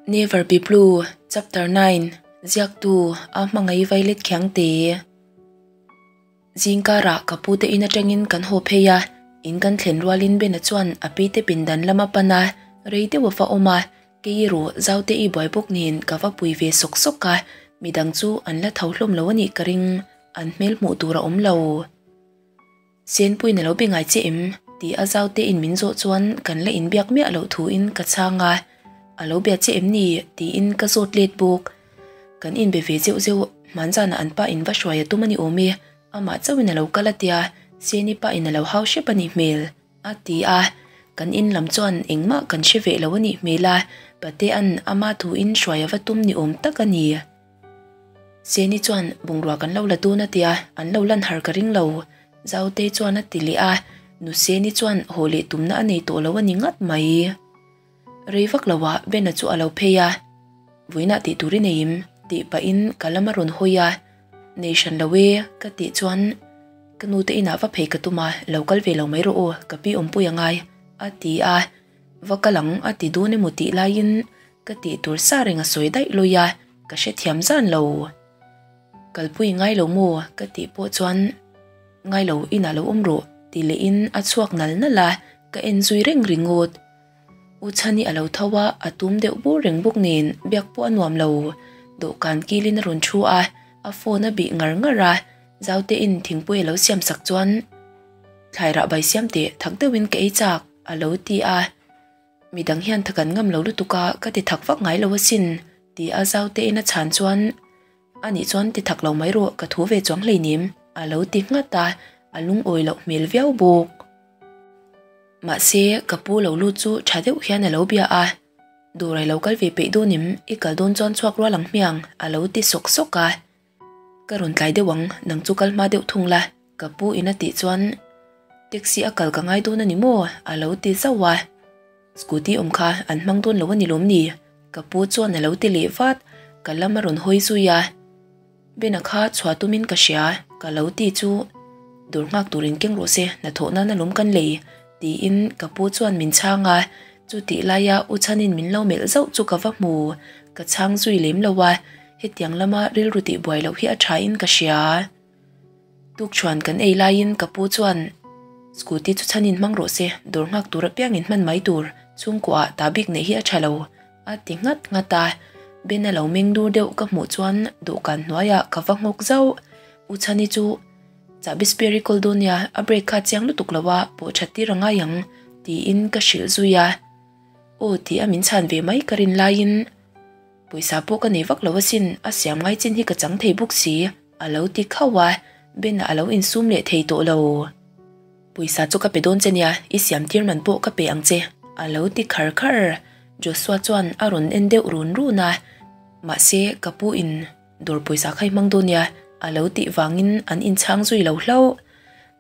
Never Be Blue, Chapter 9, Ziaktu, A Hmangaih Violet Khiangte. Zingkarah ka pute in atangin kan haw phei a, in kan thlen rualin Bena chuan a pite pindan lam a pan a, rei deuh a va awm a, kei erawh Zaute i buai bawk nen ka va pui ve sawk sawk a, midang chu an la tho hlawm lo a nih ka ring, an hmel hmuh tur a awm lo. Senpuiin a lo be ngai che em? Tih a Zaute in min zawh chuan kan la inbiak miah loh thuin ka chhang a, A lo bia che em ni? Tiin ka zawt let bawk. Kan inbe ve zeuh zeuh, hmanzanah an pa in va hruai a tum a ni awm e, amah chauhin a lo kal a tia, Seni pa in a lo hau hrep a nih hmel, a ti a. Kan in lam chuan engmah kan hre veh lo a nih hmel a, Patea'n ama thuin hruai a va tum ni awm tak a ni. Seni chuan bungrua kan lo la dun a tia, an lo lan har ka ring lo, Zautei chuan a ti leh a, Nu Seni chuan haw leh tumna a nei tawh lo a ni ngat mai. Rei vak lo ah Bena chu a lo phei a, Vawiinah tih tur i nei im? tih pahin ka lam a rawn hawi a, Nei hran lo e ka tih chuan ka nu te inah va phei ka tum a, lo kal ve lo mai rawh aw, ka pi awmpui a ngai a ti a, Va kal ang a ti dun emaw tih laiin ka tih tur sa reng a sawi daih lawi a, ka hrethiam zan lo. Kalpui ngai lo maw ka tih pawh chuan Ngai lo inah lo awm rawh tih lehin a chhuak nal nal a, ka en zui reng ringawt. U Chhani a lo tho a, a tum deuh bur reng bawk nen biak pawh a nuam lo. Dawhkan kilin a rawn thu a, a phone a bih ngar ngar a, Zautein thingpui a lo siam sak chuan Thlai rah bai siam teh thak deuhin ka ei chak a lo ti a. Midang hian thak an ngam lo lutuk a, ka ti thak vak ngai lo asin ti a Zautein a chhan chuan Anih chuan ti thak lo mai rawh ka thu ve chuang hleinim a lo ti nghat a, a lungawi loh hmel viau bawk. Mahse, ka pu lo lut chu tha deuh hian a lo bia a, Durai lo kal ve peih dawn em? I kal dawn chuan chhuak rual ang hmiang a lo ti sawk sawk a. Ka rawn tlai deuh ang, nang chu kal hma deuh thung la ka pu in a tih chuan Taxi a kal ka ngai dawn a ni maw? a lo ti zauh a. Scooty awm kha an hmang dawn lo a ni lawm ni? Ka pu chuan a lo ti leh vat, ka lam a rawn hawi zui a. Bena kha chhuah tumin ka hria, ka lo ti chu dawr nghak turin keng rawh se, hnathawh nan alawm kan lei, tiin ka pu chuan min chhang a, chutih laia U Chhanin min lo melh zauh chu ka va hmu, ka chhang zui lem lo a, hetiang lama rilru tih buai loh hi a tha in ka hria. Tukchhuan kan ei laiin ka pu chuan Scooty chu chhanin hmang rawh se, dawr nghak tur apiangin hman mai tur, chhungkuaah ta bik neih hi a tha lo, a ti nghat nghat a. Ben a lo meng dur deuh ka hmuh chuan dawhkan hnuaiah ka va nghawk zauh. U Chhani chu chahbi spare i kawl dawn nia, a brake kha chiang lutuk lo a, pawh that tir a ngai ang, tiin ka hrilh zui a. Aw tih a min chhan ve mai ka rin laiin pawisa pawh ka nei vak lo asin, a siam ngai chin hi ka chang thei bawk si. A lo ti khauh a, Ben-a a lo insum leh thei tawh lo. Pawisa chu ka pe dawn che nia, i siam tir man pawh ka pe ang che, a lo ti khar khar. Joshua chuan a rawn en deuh run run a, mahse ka pu in dawr pawisa kha i hmang dawn nia, a lo tih vangin an inchhang zui lo hlauh.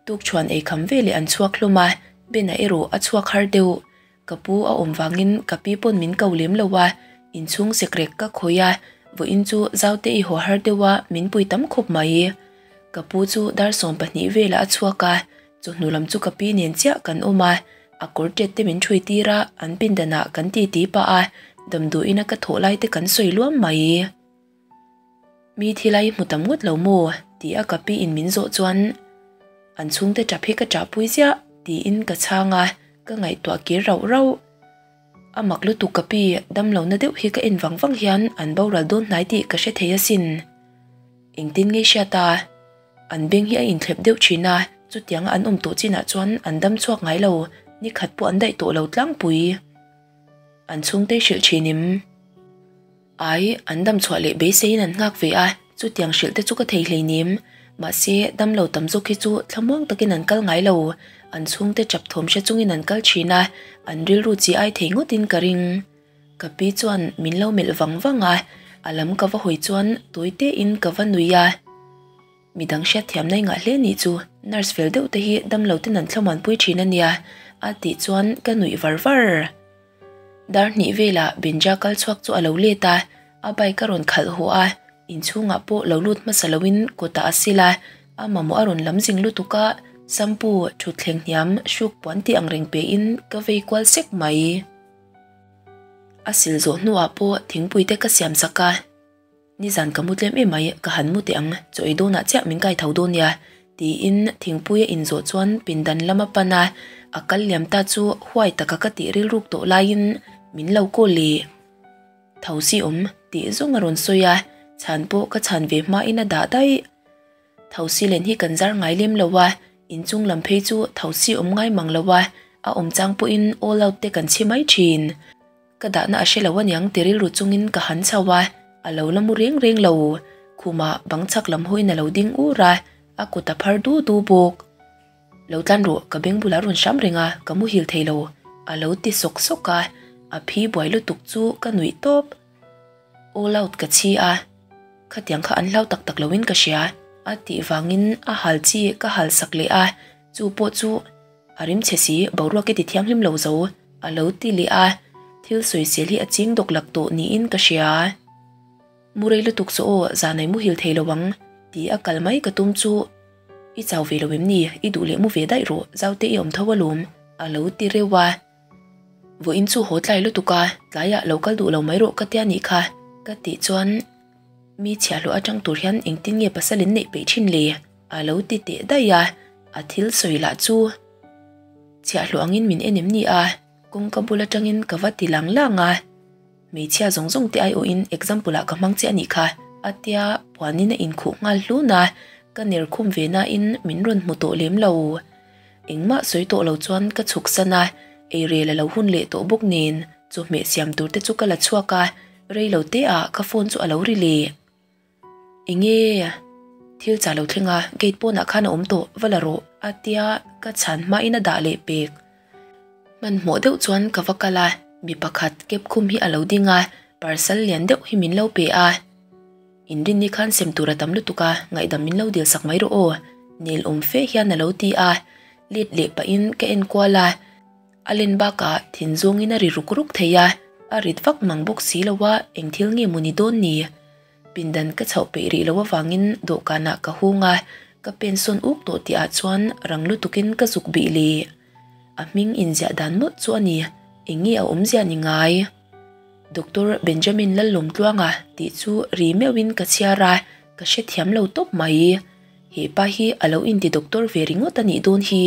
Tukchhuan eikham veleh an chhuak hlawm a, Ben-a erawh a chhuak har deuh. Ka pu a awm vangin ka pi pawn min ko lem lo a, inchhung sekrek ka khawih a, vawiin chu Zaute i haw har deuh a, min pui tam khawp mai. Ka pu chu dar 12 velah a chhuak a, chawhnu lam chu ka pi nen chiah kan awm a, a kawr tet te min ṭhui tir a, an pindanah kan titi pah a, damdawiin a ka thawh lai te kan sawi luam mai. Mi thil a i hmu tam ngawt lo maw? Ti a ka pi in min zawh chuan an chhungte tap hi ka ṭahpui ziah tiin ka chhang a, ka ngaihtuah kir rauh rauh. A mak lutuk ka pi, damlohna deuh hi ka en vang vang hian an boral dawn hnai tih ka hre thei asin. Engtin nge hriat a? An beng hi a inthlep deuh thin a, chutianga an awm tawh chinah chuan an dam chhuak ngai lo, nikhat pawh an daih tawh lo tlangpui. An chhungte hrilh thin im. Ai, an dam chhuah leh beiseiin an nghak ve a, chutiang hrilh te chu ka thei hleinem. Mahse, dam lo tam zawk hi chu thlamuang takin an kal ngai lo. An chhungte chap thawm hre chungin an kal thin a, an rilru chi ai thei ngawtin ka ring. Ka pi chuan min lo melh vang vang a, a lam ka va hawi chuan tawi tein ka va nui a. Midang hriatthiamna i ngah hle nih chu, nurse fel deuh te hi dam lo ten an thlamuanpui thin a nia, a tih chuan ka nuih var var. Dar hnih velah Benja kal chhuak chu a lo let a, a bike a rawn khalh haw a, inchhungah pawh lo lut hmasa loin kawtah a sil a, a mamawh a rawn lam zing lutuk a, shampoo, thutthleng hniam, hruk puan tih ang reng pein ka vei kual sek mai. A sil zawh hnuah pawh thingpui te ka siam sak a, Nizan ka mu tlem em mai, ka han mu teh ang, chaw ei dawnah chiah min kai tho dawn nia, tiin thingpui a inzawh chuan pindan lam a pan a, a kal liam ta chu huai taka ka tih rilruk tawh laiin min lo call leh. Tho si awm tih zawng a rawn sawi a, chhan pawh ka chhan ve hmain a dah daih. Thosi len hi kan zar ngai lem lo a, inchung lam phei chu thosi awm ngai mang lo a, a awm chang pawhin all out te kan chhi mai thin. Ka dahna a hre lo aniang ti rilru chungin ka han chho a, a lo la mu reng reng lo. Khumah bang chhak lam hawiin a lo ding ur a, a kut a phar du du bawk. Lo tlan rawh, ka beng bulah rawn hram reng a, ka muhil thei lo, a lo ti sawk sawk a, a phi buai lutuk chu ka nuih tawp. All out ka chhi a, khatiang kha an hlau tak tak loin ka hria a tih vangin a hal chi ka hal sak leh a, chu pawh chu a rim chhe si boruak i ti thianghlim lo zo a lo ti leh a, thil sawisel hi a ching dawk lak tawh niin ka hria. Mu rei lutuk chu aw zanai muhil thei lo ang ti a kal mai ka tum chu i chau ve lo em ni i duh leh mu ve daih rawh zaute i awm tho alawm a lo ti reuh a. Vawiin chu haw tlai lutuk a, tlaiah lo kal duh lo mai rawh ka tia nih kha, ka tih chuan mi chhiahhlawh atang tur hian engtin nge pasal in neih peih thin le? a lo ti teh daih a, a thil sawi lah chu chhiahhlawh angin min en em ni a, kawngka bul atangin ka va ti lang lang a, hmeichhia zawng zawng te aiawhin example ah ka hmang che a nih kha, a tia puanin a inkhuh nghal hlun a, ka ner khum ve nain min rawn hmu tawh lem lo. Engmah sawi tawh lo chuan ka chhuk san a, eirel a lo hun leh tawh bawk nen chawhmeh siam tur te chu ka la chhuak a, rei lo te ah ka phone chu a lo ri leh. Enge? Thil chah lo thleng a, gate pawnah khan a awm tawh, va la rawh a tia ka chhan hmain a dah leh pek. Hmanhmawh deuh chuan ka va kal a, mi pakhat cab khum hi a lo ding a, parcel lian deuh hi min lo pe a. Inrinni khan sem tur a tam lutuk a, ngaihdam min lo dil sak mai rawh aw, nel awm fe hian a lo ti a, let leh pahin ka en kual a, a len bakah thin zawngin a ri ruk ruk thei a, a rit vak mang bawk si lo a, eng thil nge maw ni dawn ni? Pindan ka chhoh peih rih loh avangin dawhkanah ka hung a, ka pen sawn uk tawh tih ah chuan rang lutukin ka zuk bih leh. A hming inziah dan mawlh chu a ni, eng nge a awmzia ni ngai? Doctor Benjamin Lallawmtluanga tih chu ri meuhin ka chhiar a, ka hrethiam lo tawp mai. He pa hi a lo inti doctor ve ringawt a nih dawn hi.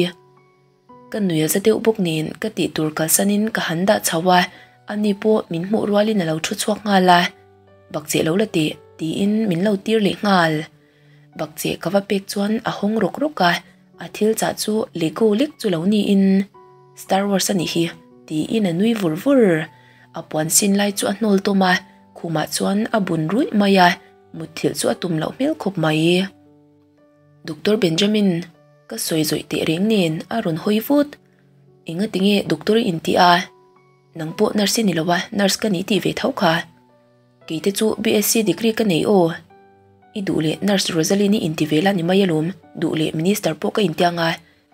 Ka nui a za deuh bawk nen ka tih tur kalsanin ka han dah chho a, ani pawh min hmuh rualin a lo thu chhuak nghal a. Bakcheh lo la teh tiin min lo tir leh nghal. Bakcheh ka va pek chuan a hawng rawk rawk a, a thil chah chu Lego lek chu lo niin Star Wars a nih hi tiin a nui vur vur. A puan sin lai chu a hnawl tawm a, khumah chuan a bun ruih mai a, mutthilh chu a tum loh hmel khawp mai. Doctor Benjamin, ka sawi zawih teh reng nen a rawn hawi vut. Enga tinge doctor i intih a? Nang pawh nurse i ni lo a, nurse ka ni tih ve tho kha. Kei te chu BSc degree ka nei aw. I duh leh nurse Rosaline i inti ve la ni mai alawm, duh leh minister pawh ka intiang a,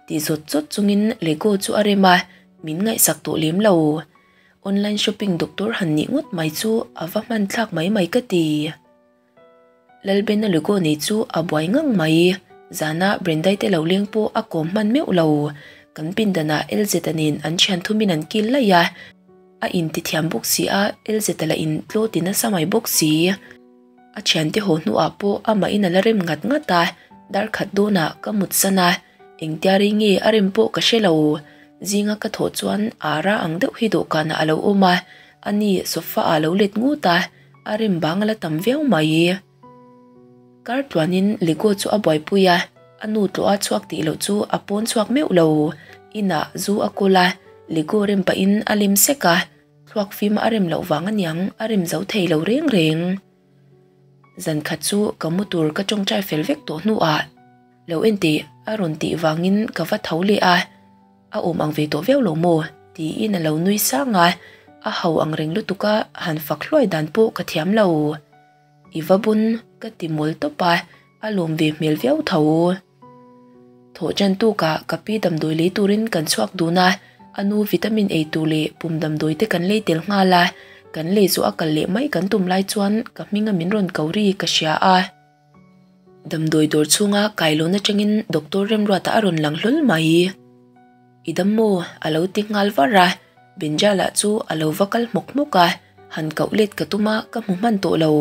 ti zawt zawt chungin Lego chu a rem a, min ngaihsak tawh lem lo. Online shopping doctor han nih ngawt mai chu a va hman thlak mai mai ka ti. Lalbena Lego nei chu a buai ngang mai, zana Brendai te lo leng pawh a kawm hman meuh lo. Kan pindanah LZ-a nen an thian thumin an kil laih a. A inti thiam bawk si a, Elzeta lah in tlaw ti nasa mai bawk si. A thiante haw hnuah pawh amahin a la rem ngat ngat a, dar khat dawnah ka mut san a, engtia rei nge a rem pawh ka hre lo. Zinga ka thawh chuan Ara ang deuh hi dawhkanah a lo awm a, ani sofa ah a lo let ngut a, a rem bang a la tam viau mai. Kar tluanin Lego chu a buaipui a, a nu tlawh a chhuak tih loh chu a pawn chhuak meuh lo. Inah zu a kawl a, Lego rem pahin a lem sek a, thluak fim a rem loh vang aniang a rem zo thei lo reng reng. Zan khat chu ka mu tur ka tawngtai fel vek tawh hnuah lo en teh a rawn tih vangin ka va tho leh a, a awm ang ve tawh viau lo maw tiin a lo nui sang a, a ho ang reng lutuk a han fak hluai dan pawh ka thiam lo. I va bun ka ti mawl tawp a, a lawm ve hmel viau tho. Thawh ṭan tukah ka pi damdawi lei turin kan chhuak dun a, a nu vitamin ei tur leh pum damdawi te kan lei tel nghal a, kan lei zawh a kal leh mai kan tum lai chuan ka hminga min rawn ko ri ka hria a. Damdawi dawr chhunga kailawn atangin Doctor Remruata a rawn lang hlawl mai. I dam maw? a lo ti nghal var a, Benja lah chu a lo va kal hmawk hmawk a. Han koh let ka tum a, ka hmu hman tawh lo.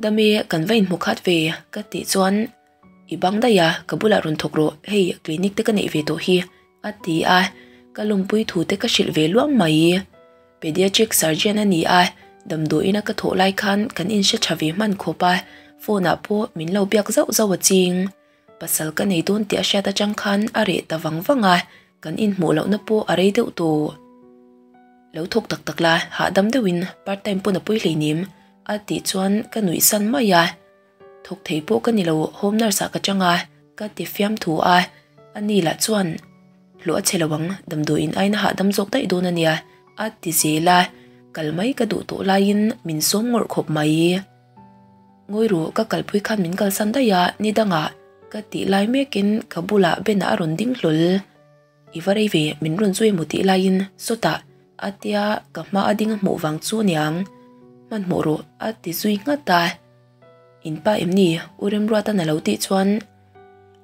Dame, kan va inhmu khat ve, ka tih chuan, I bang daih a, ka bulah rawn thawk rawh, hei clinic te ka neih ve tawh hi, a ti a, ka lawmpui thu te ka hrilh ve luam mai. Pediatric surgeon a ni a, damdawiin a ka thawh lai khan kan inhre tha ve hman khawp a, phone ah pawh min lo biak zauh zauh a ching. Pasal ka nei dawn tih a hriat atang khan a reh ta vang vang a, kan inhmuh lohna pawh a rei deuh tawh. Lo thawk tak tak la, hahdam deuhin part time pawn a pui hleinem, a tih chuan ka nuih san mai a. Thawk thei pawh ka ni lo, home nurse ah ka chang a, ka ti fiam thu a, ani lah chuan hlawh a che lo ang, damdawiin aina hahdam zawk daih dawn a nia, a ti zel a, kal mai ka duh tawh laiin min sawm ngawrh khawp mai. Ngawi ru, ka kalpui khan min kalsan daih a, ni dangah ka tih lai mekin ka bulah Bena a rawn ding hlawl. I va rei ve, min rawn zui emaw tih laiin sawtah a tia ka hma a ding a hmuh vang chu aniang. Hmanhmawh rawh a ti zui nghat a. In pa em ni? U Remruatan a lo tih chuan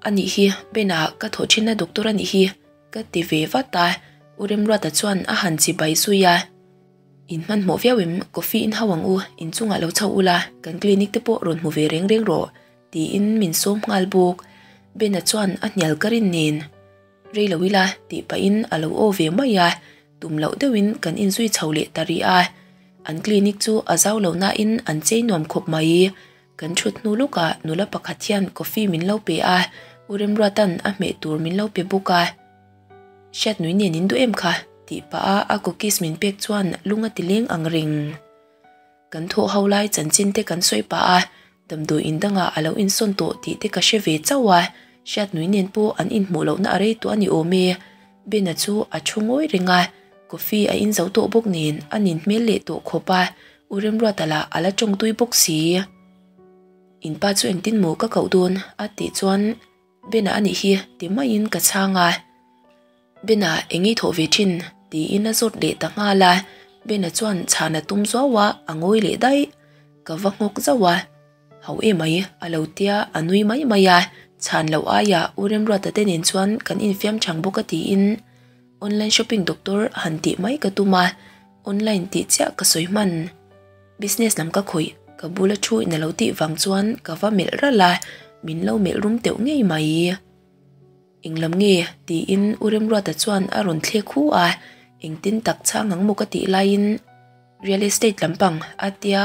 A nih hi, Bena ka thawh thinna doctor a nih hi ka ti ve vat a, U Remruata chuan a han chibai zui a. In hmanhmawh viau em? Coffee in hau ang u, inchungah lo chho ula, kan clinic te pawh rawn hmu ve reng reng rawh, tiin min sawm nghal bawk. Bena chuan a hnial ka rin nen, Rei lo ila, tih pahin a lo aw ve mai a, tum loh deuhin kan inzui chho leh ta rih a. An clinic chu a zau lo nain an chei nuam khawp mai. Kan thut hnu lawkah nula pakhat hian coffee min lo pe a, U Remruata'n a hmeh tur min lo pe bawk a. Hriat nui nen in duh em kha? tih pah a a cookies min pek chuan lung a ti leng ang reng. Kan thawh ho lai chanchin te kan sawi pah a, damdawi in dangah a lo insawn tawh tih te ka hre ve chauh a, hriat nui nen pawh an inhmuh lohna a rei tawh a ni awm e. Bena chu a thu ngawi reng a, coffee a in zo tawh bawk nen a nin hmel leh tawh khawp a, U Remruata lah a la tawngtui bawk si. In pa chu engtin maw ka koh dawn? a tih chuan Bena a nih hi ti maiin ka chhang a. Bena eng i thawh ve thin? tiin a zawt leh ta nghal a. Bena chuan chhan a tum zuau a, a ngawi leh daih. Ka va nghawk zauh a. Ho em mai a lo tia a nui mai mai a. Chhan loh aiah U Remruata te nen chuan kan infiam chang bawk a tiin online shopping doctor han tih mai ka tum a. Online tih chiah ka sawi hman. Business lam ka khawih, ka bula thu in a lo tih vang chuan ka va melh ralh a, min lo melh rum teuh ngei mai. Eng lam nge? tiin U Remruata chuan a rawn thlek hu a, engtin tak chhang ang maw ka tih laiin Real Estate lampang a tia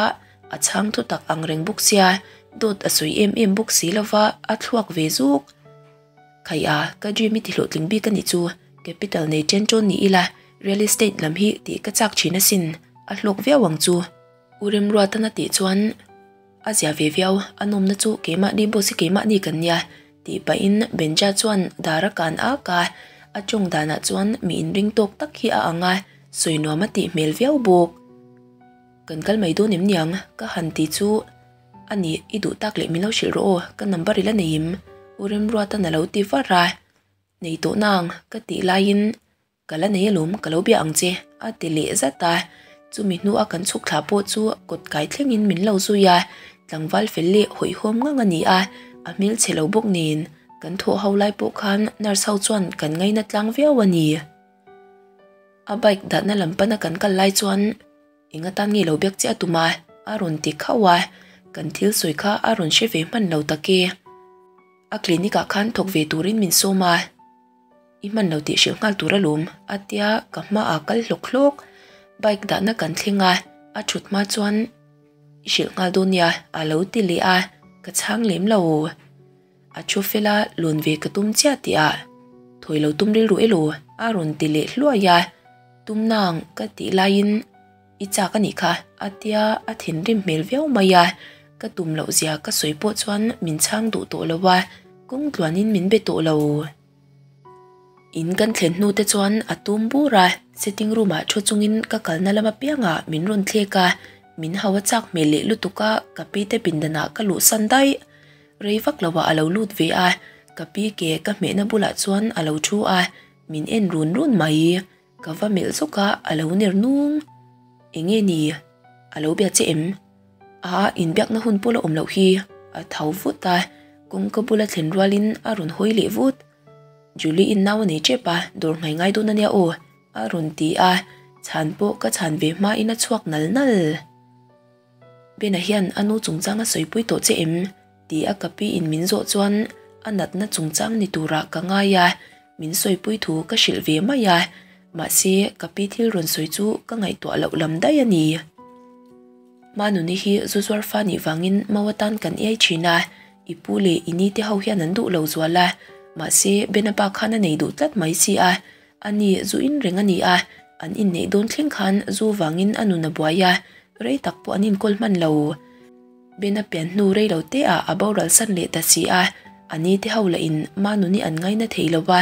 a chhang thu tak ang reng bawk sia, dawt a sawi em em bawk si lova a thluak ve zuk. Khai a, ka dream i ti hlawhtling bik a nih chu, capital nei chen chawn ni ila, real estate lam hi tih ka chak thin asin, a hlawk viau ang chu. U Remruatan a tih chuan a zia ve viau, a nawmna chu keimahni boss hi keimahni kan nia tih pahin Benja chuan dar a kan ak a, a tawng danah chuan mi inring tawk tak hi a ang a, sawi nuam a tih hmel viau bawk. Kan kal mai dawn em niang? Ka han ti chu A nih, i duh tak leh min lo hrilh rawh aw, ka number i la nei im, U Remruatan a lo ti var a. Nei tawh nang, ka tih laiin ka la nei alawm, ka lo bia ang che, a ti leh zat a. Chumi hnua kan chhuk thla pawh chu kawt kai thlengin min lo zui a, tlangval fel leh hawihhawm ngang a ni a, a hmelchhe lo bawk nen, kan thawh ho lai pawh khan nurse ho chuan kan ngaina tlang viau a ni. A bike dahna lam pana kan kal lai chuan Eng atan nge lo biak chiah a tum a? A rawn ti khauh a, kan thil sawi kha a rawn hre ve hman lo tak e. A clinic ah khan thawk ve turin min sawm a, i hman lo tih hrilh nghal tur alawm a tia ka hmaah kal hlawk hlawk. Bike dahna kan thleng a, a thut hma chuan i hrilh nghal dawn nia a lo ti leh a, ka chhang lem lo. A thu fela lawn ve ka tum chiah tih ah thawi lo tum rilru elaw a rawn ti leh hluai a, tum nang ka tih laiin i chak a nih kha a tia a thinrim hmel viau mai a, ka tum loh zia ka sawi pawh chuan min chhang duh tawh lo a, kawng tluanin min be tawh lo. In kan thlen hnu te chuan a tum bur a, sitting room ah thu chungin ka kalna lam apiangah min rawn thlek a, min hau a chak hmel leh lutuk a, ka pi te pindanah ka luhsan daih. Rei vak lo ah a lo lut ve a, ka pi ke ka hmehna bulah chuan a lo thu a, min en run run mai. Ka va melh zawk a, a lo ner nung. Enge ni? A lo bia che em? A inbiakna hun pawh la awm loh hi. A tho vut a, kawngka bula thlen rualin a rawn hawi leh vut. Julie in nau a nei tep a, dawr nghai ngai dawn a nia aw, a rawn ti a. Chhan pawh ka chhan ve hma in a chhuak nal nal. Bena hian a nu chungchang a sawipui tawh che em? Ti a ka pi in min zawh chuan a natna chungchang ni turah ka ngai a, min sawipui thu ka hrilh ve mai a, mahse ka pi thil rawn sawi chu ka ngaihtuah loh lam daih a ni. Manuni hi zu zuar fa nih vangin mau atan kan iai thin a, i pu leh i ni te ho hian an duh lo zual a, mahse Bena pa khan a nei duh tlat mai si a, a ni zu in reng a ni a, an inneih dawn thleng khan zu vangin a nun a buai a, rei tak pawh an inkawl hman lo. Bena pian hnu rei lo te ah a boral san leh ta si a, a ni te ho lah in Manuni an ngaina thei lo a,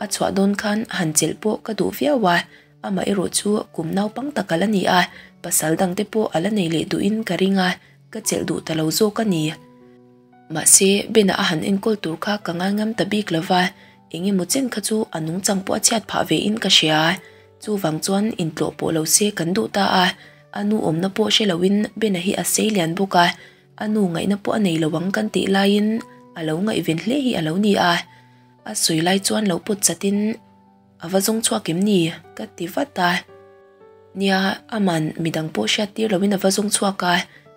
a chhuah dawn khan han chelh pawh ka duh viau a, amah erawh chu kum naupang tak a la ni a, pasal dang te pawh a la nei leh duh in ka ring a, ka chelh duh ta lo zawk a ni. Mahse, Bena a han enkawl tur kha ka ngai ngam ta bik lo va, eng emaw chen kha chu a nungchang pawh a chhiat phah ve in ka hria. Chuvang chuan intlawh pawh lo se kan duh ta a, a nu awmna pawh hre loin Bena hi a sei lian bawk a, a nu ngaihna pawh a nei lo ang kan tih laiin a lo ngaihven hle hi a lo ni a. A sawi lai chuan lo pawt chatin a va zawng chhuak em ni? ka ti vat a. Nia, aman midang pawh hriat tir loin a va zawng chhuak a,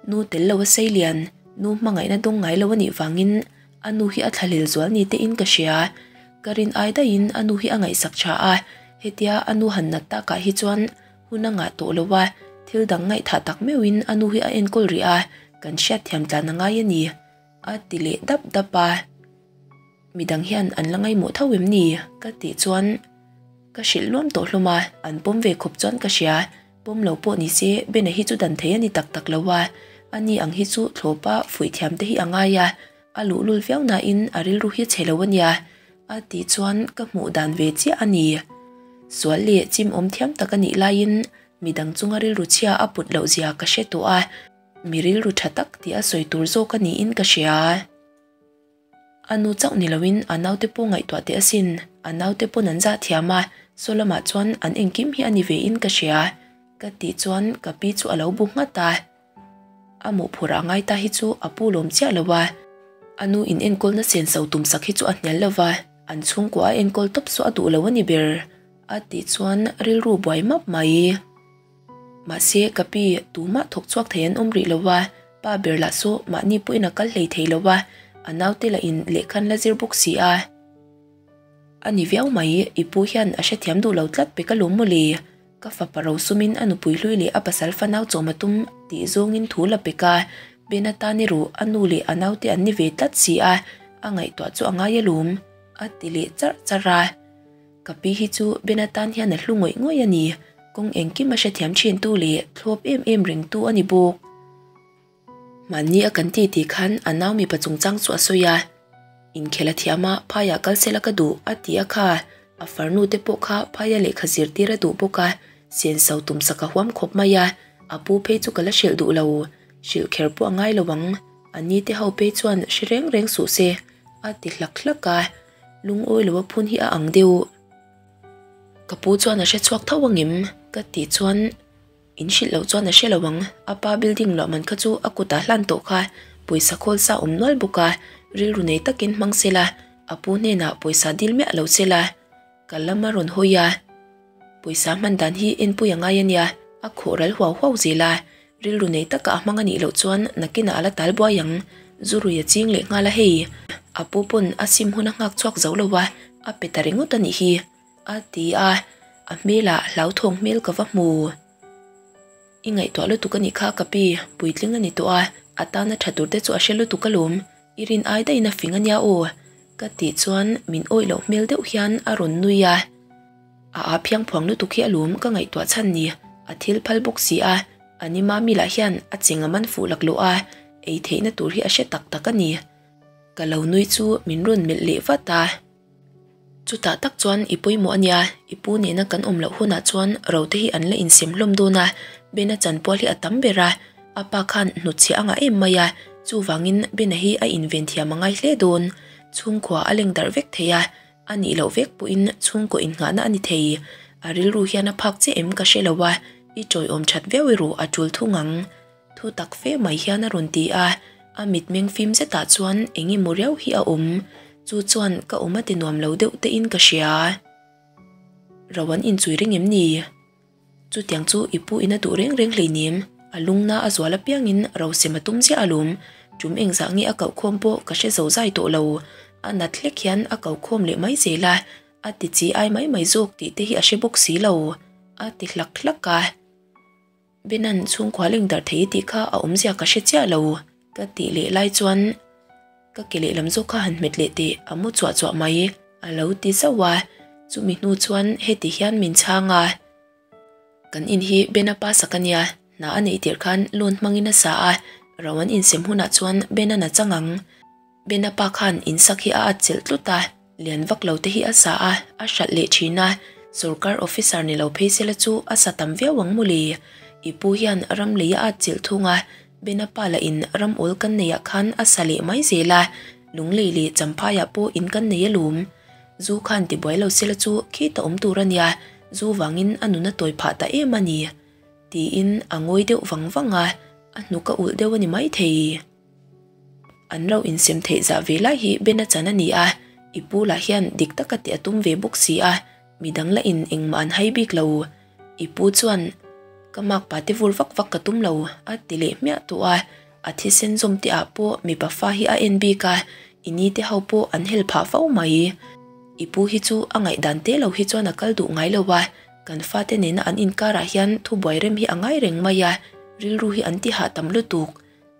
nu tel lo a sei lian, nu hmangaihna dawng ngai lo a nih vangin A nu hi a thlahlel zual ni tein ka hria. Ka rin ai daihin a nu hi a ngaihsak tha a, hetia a nu han nat takah hi chuan hun a ngah tawh lo a, thil dang ngaihthah tak meuhin a nu hi a enkawl rih a, kan hriatthiam tlan a ngai a ni, a ti leh dap dap a. Midang hian an la ngaimawh tho em ni? ka tih chuan ka hrilh luam tawh hlawm a, an pawm ve khawp chuan ka hria. Pawm lo pawh ni se, Bena hi chu dan thei a ni tak tak lo a, ani ang hi chu thlawpa fuih thiam te hi a ngai a, A luhlul viau nain a rilru hi chhe lo a nia, a tih chuan ka hmuh dan ve chiah a ni. Sual leh chim awm thiam tak a nih laiin midang chunga rilru chhia a put loh zia ka hre tawh a, mi rilru tha tak tih a sawi tur zawk a niin ka hria. A nu chauh ni loin a naute pawh ngaihtuah teh asin, a naute pawn an zah thiam a, saw lamah chuan an engkim hi a ni vein ka hria, ka tih chuan ka pi chu a lo bu nghat a. A mawhphurh a ngai ta hi chu a pu lawm chiah lo a, a nu in enkawlna senso tum sak hi chu a hnial lo va, an chhungkua a enkawl tawp chu a duh lo a ni ber, a tih chuan rilru buai map mai. Mahse, ka pi tumah thawk chhuak thei an awm rih lo a, pa ber lah saw mahni pawhin a kal hlei thei lo a, a naute lah in lehkhan la zir bawk si a. A ni viau mai, i pu hian a hrethiam duh lo tlat pek alawm mawle. Ka fapa Rosumin a nupui hlui leh a pasal fanau chawm a tum tih zawngin thu la pek a, Ben atan erawh a nu leh a naute an ni ve tlat si a, a ngaihtuah chu a ngai alawm, a ti leh charh charh a. Ka pi hi chu Ben atan hian a hlu ngawih ngawih a ni, kawng engkim a hrethiam thintu leh thlawp em em rengtu a ni bawk. Mahni a kan ti tih khan a nau mipa chungchang chu a sawi a, Inkhel a thiam a, phaiah kal sela ka duh a ti a kha, a farnu te pawh kha phaia lehkha zirtir a duh bawk a, senso tum sak a huam khawp mai a, a pu phei chu ka la hrilh duh lo, hrilh kher pawh a ngai lo ang, a ni te ho phei chuan hre reng reng suh se a ti hlak hlak a, lungawi lo a phun hi a ang deuh. Ka pu chuan a hre chhuak tho angem? ka tih chuan. In hrilh loh chuan a hre lo ang, a pa building luah man kha chu a kutah hlan tawh kha pawisa khawl sa awm nual bawk a, rilru nei takin hmang se la, a pu hnenah pawisa dil miah lo se la, ka lam a rawn hawi a, pawisa hman dan hi enpui a ngai a nia, a khawh ral huau huau zel a, rilru nei taka a hmang a nih loh chuan nakinah a la tal buai ang, zu rui a ching leh nghal a hei, a pu pawn a sim hun a nghak chhuak zo lo a, a pe ta ringawt a nih hi. A ti a, a hmelah hlauthawng hmel ka va hmu. I ngaihtuah lutuk a nih kha ka pi, puitling a ni tawh a, a tana tha tur te chu a hre lutuk alawm, i rin ai daihin a fing a nia aw, ka tih chuan min awih loh hmel deuh hian a rawn nui a. A a phiang phuang lutuk hi alawm ka ngaihtuah chhan ni, a thil phal bawk si a, a ni mami lah hian a cheng a man fuh laklawh a, ei theihna tur hi a hre tak tak a ni. Ka lo nui chu min rawn melh leh vat a. Chutah tak chuan i pawimawh a nia, i pu nena kan awm loh hunah chuan rote hi an la insem hlawm dawn a, Bena chanpual hi a tam ber a, a pa khan hnutchhiah a ngah em mai a, chuvangin Bena hi a inven thiam a ngai hle dawn. Chhungkhua a leng darh vek thei a, a nih loh vek pawhin chhungkaw innghahna a ni thei. A rilru hian a phak chiah em ka hre lo a, i tawiawm that viau erawh a tul thung ang. Thu tak fe mai hian a rawn ti a, a mitmeng fim zetah chuan eng emaw riau hi a awm. Chu chuan ka awm a ti nuam lo deuh te in ka hria. Ro an inchui ring em ni? Chutiang chu i pu in a duh reng reng hleinem, a lungna a zual apiangin rosem a tum ziah alawm, tum engzah nge a koh khawm pawh ka hre zo zai tawh lo, a nat hlek hian a ko khawm leh mai zel a, a ti chi ai mai mai zawk tih te hi a hre bawk si lo, a ti hlak hlak a. Benan chhungkua leng darh thei tih kha a awmzia ka hre chiah lo, ka tih leh lai chuan ka ke lehlam zawk kha han hmet leh teh a mu chuah chuah mai, a lo ti zauh a, chumi hnu chuan heti hian min chhang a. Kan in hi Bena pa sak a nia, hna a neih tirh khan loan hmangin a sa a, ro an insem hunah chuan Benan a chang ang. Bena pa khan in sak hi a at chelh tlut a, lian vak lo te hi a sa a, a hralh leh thin a, sorkar officer ni lo phei sela chu a sa tam viau ang mawle. I pu hian ram lei a at chelh thung a, Bena pa lah in ram awl kan neih ah khan a sa leh mai zel a, lunglei leh champhai ah pawh in kan nei alawm. Zu khan tibuai lo sela chu khita awm tur a nia, zu vangin a nun a tawi phah ta em a ni. Tiin a ngawi deuh vang vang a, a hnuk a ulh deuh a ni maithei. An ro insem theih zah ve lai hi Ben a chan a ni a, i pu lah hian dik taka tih a tum ve bawk si a, midang lah in engmah an hai bik lo. I pu chuan, Ka makpa te vur vak vak ka tum lo, a ti leh hmiah tawh a, a thisen zawm te ah pawh mipa fa hi a en bik a, i ni te ho pawh an hel phah fo mai. I pu hi chu a ngaihdan te lo hi chuan a kal duh ngai lo a, kan fate nena an inkarah hian thubuai rem hi a ngai reng mai a, rilru hi an ti hah tam lutuk,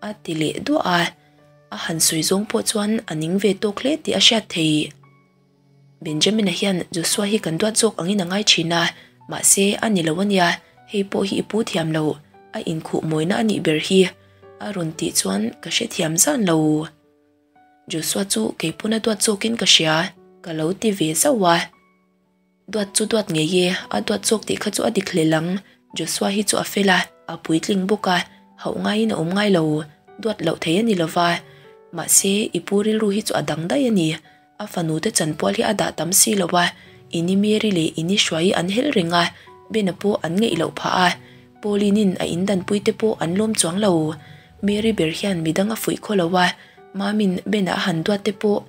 a ti leh duah a. A han sawi zawng pawh chuan a ning ve tawk hle tih a hriat thei. Benjamin-a hian Joshua hi kan duat zawk angin a ngai thin a, mahse a ni lo a nia, hei pawh hi i pu thiam lo, a inkhuh mawina a nih ber hi, a rawn tih chuan ka hrethiam zan lo. Joshua chu kei pawn a duat zawkin ka hria, ka lo ti ve zauh a. Duat chu duat ngei e, a duat zawk tih kha chu a dik hlel ang, Joshua hi chu a fel a, a puitling bawk a, hauh ngaiin a awm ngai lo, duat loh thei a ni lo va. Mahse i pu rilru hi chu a dang daih a ni, A fanu te chanpual hi a dah tam si lo a, Ini Mary leh Ini Hruai an helh reng a, Bena pawh an ngeih loh phah a, Pauline-in a indanpui te pawh an lawm chuang lo. Mary ber hian midang a fuih khaw lo a, Mamin Bena a han duat te pawh